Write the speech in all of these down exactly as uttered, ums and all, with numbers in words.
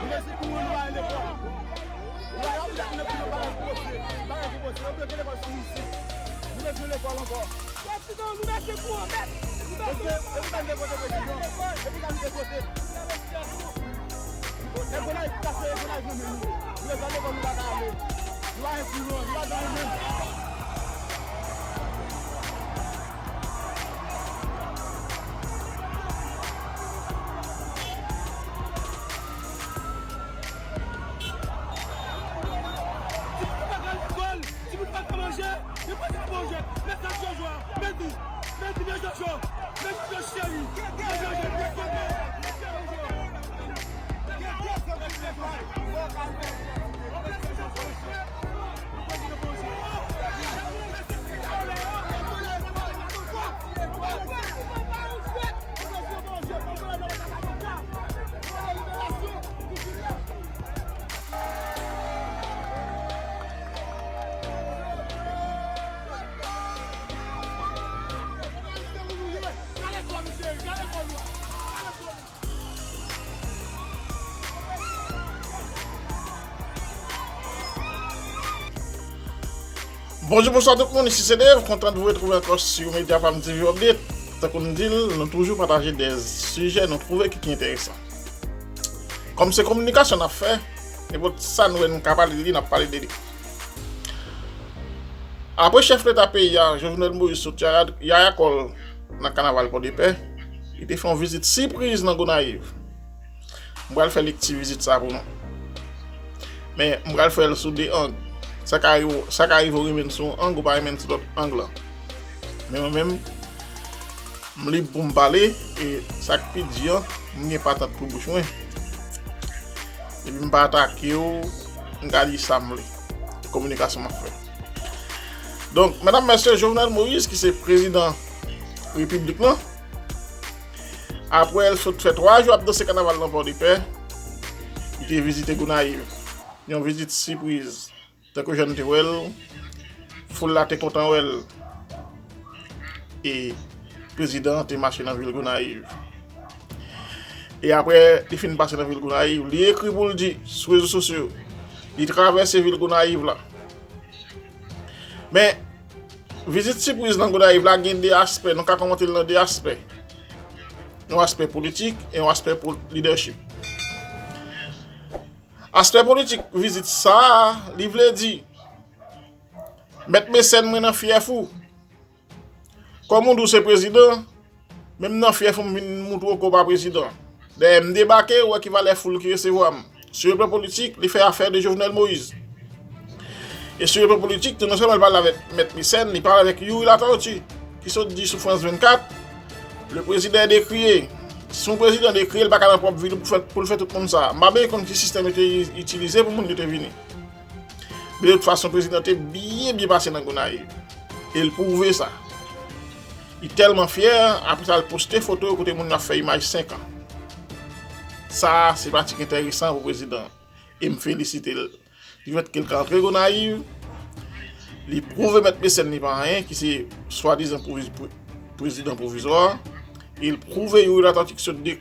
Nou bezwen kouran, nou pa gen lekòl. Nou pa gen lekòl, nou pa gen lekòl sou isit. Nou bezwen lekòl ankò. Prezidan, nou mèt gen kouran, mèt. Nou mèt gen kouran. Epi sa nou te vote prezidan. Epi sa nou te vote. Epi sa nou te vote. Epi sa nou te vote. Epi sa nou te vote. Timoun pa ka lekòl, timoun pa ka manje, yo pa ka manje. Mèt sa Jojo a, mèt li, mèt li, mèt Jojo, mèt Jojo cheri, mèt Jojo, mèt Jojo. Bonjou, bonswa tout moun, isi se Dave, kontan de retwouve ankò sou Media Pam T V Update. Tankou n di l, nou toujou pataje de sijè nou twouve ki, ki enteresan. Kòm se kominikasyon n ap fè, nenpòt sa nou wè n ka pale de li, n ap pale de li. Apre chèf leta peyi a, Jovenel Moïse, sot yaya, yaya kò l nan kanaval Pòdepè, li te fè yon vizit sipriz nan Gonayiv. M pral fè lekti vizit sa pou nou. Men, m pral fè l sou de ang. Sa ka rive, sa ka rive w renmen l sou yon ang, ou pa renmen l sou lòt ang lan. Men mwen menm, m lib pou m pale, e sa k pi di an, m gen patant pou bouch mwen. Epi m pa atake w, m ka di sa m vle. Kominikasyon m ap fè. Donk, medam, mesye, Jovenel Moïse, ki se prezidan repiblik lan, apre l sot fè twa jou ap danse kanaval nan Pòdepè, li te vizite Gonayiv. Yon vizit sipriz. Tankou jan nou te wè l, foul la te kontan wè l. E prezidan an te mache nan vil Gonayiv. E apre li fin pase nan vil Gonayiv, li ekri pou l di sou rezo sosyo, li travèse vil Gonayiv la. Men, vizit sipriz nan Gonayiv la gen de aspè, nou ka kòmante l nan de aspè. Yon aspè politik e yon aspè pou lidèchip. Aspè politik vizit sa a, li vle di, mèt Mesèn, mwen nan fyèf ou. Kòm ou di w se prezidan, menm nan fyèf ou m vin moutre w ke w pa prezidan. Dayè, m debake, ou wè ki valè foul ki resevwa m. Sou le plan politik, li fè afè de Jovenel Moïse. E sou le plan politik tou, non sèlman li pale avèk mèt Mesèn, li pale avèk Youri Latortue, ki sot di sou France vennkat, le président est décrié. Si yon prezidan dekriye, li pa ka nan pwòp vil pou fè, pou l fè tout moun sa. M pa byen konn ki sistèm yo te itilize pou moun yo te vini. Men de tout fason, prezidan te byen, byen pase nan Gonayiv. E l pwouve sa. Li tèlman fyè, apre sa, l poste foto kote moun yo ap fè imaj senk an. Sa a, se pratik enteresan pou prezidan. E m felisite l. Li fèt ke l ka antre Gonayiv, li pwouve mèt Mesèn li pa anyen, ki se swadizan pwoviz-, pre-, prezidan pwovizwa, e l pwouve Youri Latortue ki sot de-,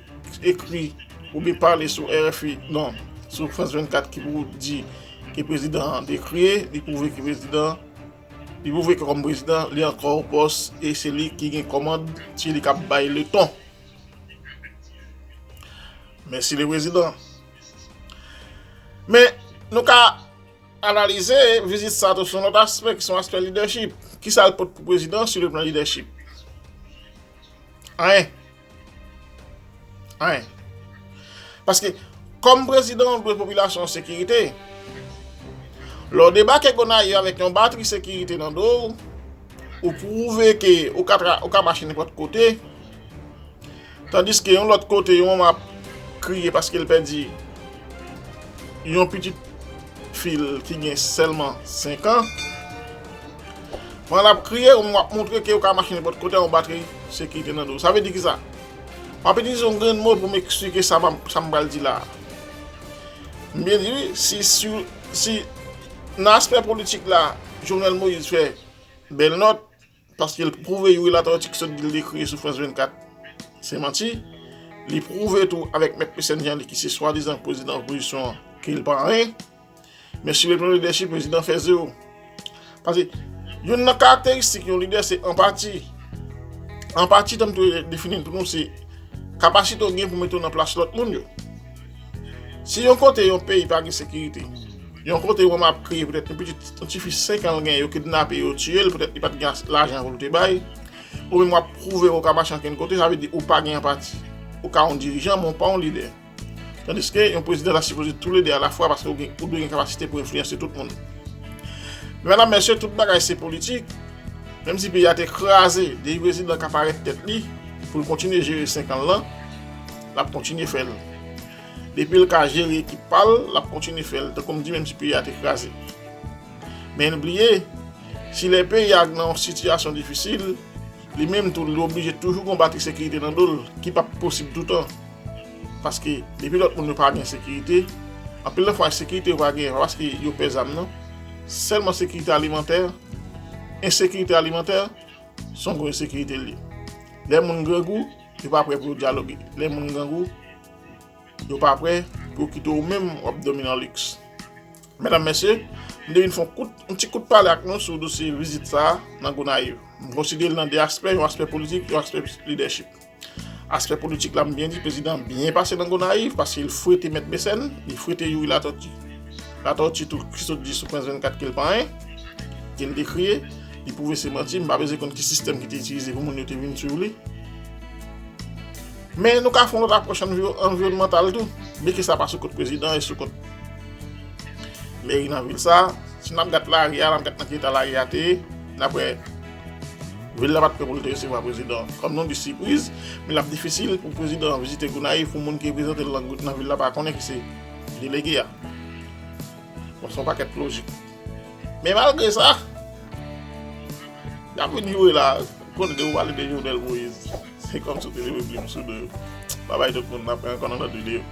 ekri oubyen pale sou R F I, non, sou France vennkat ki pou di ke prezidan an dekriye, li pwouve ke prezidan, li pwouve ke kòm prezidan, li ankò o pòs e se li ki gen kòmand, se li k ap bay le ton. Mèsi le prezidan. Men, nou ka analize vizit sa tou sou yon lòt aspè, ki se yon aspè lidèchip. Kisa l pote pou prezidan sou le plan lidèchip? Anyen. Anyen. Paske, kòm prezidan, ou dwe popilasyon an sekirite. Lè w debake Gonayiv avèk yon batri sekirite nan do w, ou pwouve ke ou ka tra-, ou ka mache nenpòt kote, tandiske yon lòt kote, yon manman ap kriye paske l pèdi yon pitit fi l ki gen sèlman senk an. Pandan l ap kriye, w ap montre ke w ka mache nenpòt kote ak yon batri sekirite nan do w. Sa vle di kisa? M ap itilize yon grenn mo pou m eksplike sa m ap, sa m pral di la a. M byen di wi, si, si, si nan aspè politik la, Jovenel Moïse fè bèl nòt, paske l pwouve Youri Latortue ki sot di l dekriye sou France vennkat se manti. Li pwouve tou avèk Mèt Mecène Jean Louis ki se swadizan prezidan opozisyon an ke l pa anyen. Men sou le plan lidèchip, prezidan fè zewo. Paske youn nan karakteristik yon lidè se anpati. Anpati, tanm tou defini l pou nou, se kapasite w gen pou mete w nan plas lòt moun yo. Si yon kote yon peyi pa gen sekirite, yon kote yon manman ap kriye, petèt yon pitit, yon tifi senk an l gen, yo kidnape, yo tiye l, petèt li pa t gen lajan pou l te bay, ou menm w ap pwouve w ka mache ankenn kote, sa vle di ou pa gen anpati. Ou ka yon dirijan, men w pa yon lidè. Tandiske yon prezidan ta sipoze tou le de alafwa paske ou gen, ou dwe gen kapasite pou enfliyanse tout moun. Men medam, mesye, tout bagay se politik. Menm si peyi a te kraze, depi prezidan ka parèt tèt li pou l kontinye jere senk an l lan, l ap kontinye fè l. Depi l ka jere ekip pa l, l ap kontinye fè l. Tankou m di, menm si peyi a te kraze. Men n bliye, si lè peyi a nan yon sitiyasyon difisil, li menm tou, li oblije toujou gon batri sekirite nan do l, ki p ap posib toutan. Paske, depi lòt moun yo pa gen sekirite, anpil nan fwa, sekirite yo pa genyen, pa paske yo pè zam, non. Sèlman sekirite alimantè, ensekirite alimantè, se yon gwo ensekirite l ye. Lè moun grangou, yo pa prè pou yo dyaloge. Lè moun grangou, yo pa prè pou yo kite w menm w ap dòmi nan liks. Medam, mesye, m te vin fè yon kout, yon ti kout pale ak nou sou dosye vizit sa a nan Gonayiv. M konsidere l nan de aspè, yon aspè politik, yon aspè lidèchip. Aspè politik la, m byen di, prezidan byen pase nan Gonayiv, paske l frete Mèt Mecène, li frete Youri Latortue. Latortue tou, ki sot di sou Frans vennkat ke l pa anyen, ke l te kriye, li pwouve se manti, m pa bezwen konn ki sistèm ki te itilize pou moun yo te vin swiv li. Men nou ka fè yon lòt apwòch anviwo-, anviwònmantal tou, byenke sa pa sou kont prezidan e sou kont meri nan vil sa. Si n ap gad lari a, n ap gad nan ki eta lari a te ye, n ap wè vil la pa t prè pou l te resevwa prezidan an. Kòm nou di sipriz, men l ap difisil pou prezidan an vizite Gonayiv pou moun ki reprezante l nan, nan vil la pa konnen ki se delege a. Bon, se yon pakèt lojik. Men malgre sa, y ap vin joure la, konnen depi w pale de Jovenel Moïse, se kòmsi w te leve plim sou do yo. Babay tout moun, n ap wè ankò nan lòt videyo.